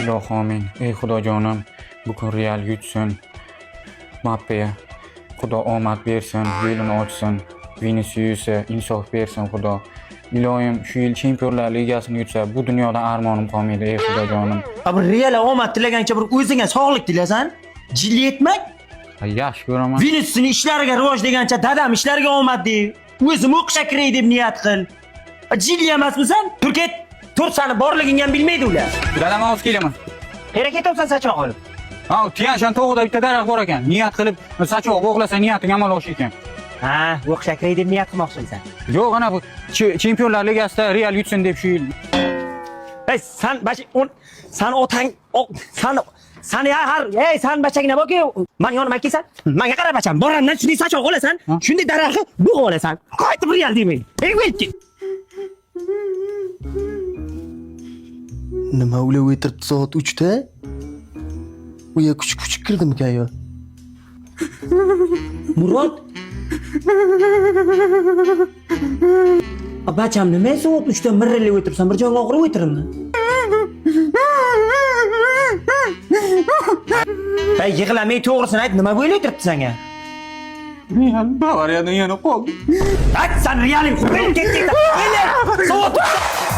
Ilohi amin. Ey Xudojonim, bugun Real yutsin. Mbappe Xudo omad bersin, yo'lini ochsin. Vinicius'a insof bersin Xudo. Iloyim shu yil Chempionlar Ligasini yutsa, bu dunyodan armonim qolmaydi, ey Xudojonim. A bir Real omad tilagancha bir o'zingga sog'lik tilasan. Jilli etmak. Ha, yaxshi ko'raman. Viniciusning ishlariga rivoj degancha dadam ishlariga omad de. O'zim o'qishga kiray deb niyat qil. A, Jilli emasmisan? Tur ket. Tur sani borligingni ham bilmaydi ular. Dadam hozir kelaman. Qayerga ketyapsan sachoq olib? Ha, Tiyanshan tog'ida bitta daraxt bor ekan. Niyat qilib sachoq bog'lasa niyating amalga oshar ekan. Ha, o'qishga kiray deb niyat qilmoqchimisan? Yo'q, ana bu Chempionlar Ligasida Real yutsin deb shu yil. Ey san bash on san otang san san ya har ey san bachagina borki man yonimga kelsan manga qara bacham boramdan shunday sachoq olasan shunday daraxtni bug'ib olasan qaytib Real deyman ey ket. Nima ular o'tiribdi soat 3 da? Uya kuchuk kuchuk kirdimikan yo? Murod. A, bacham nima soat 3 da mirillab o'tiribsan bir jonga og'rib o'tiribmi? Ey yig'lamay to'g'risini ayt nima bo'lib o'tiribdi senga? Real Bavariyadan yana qoldi. Ayt san Realing qo'yib ketdik. Soat 3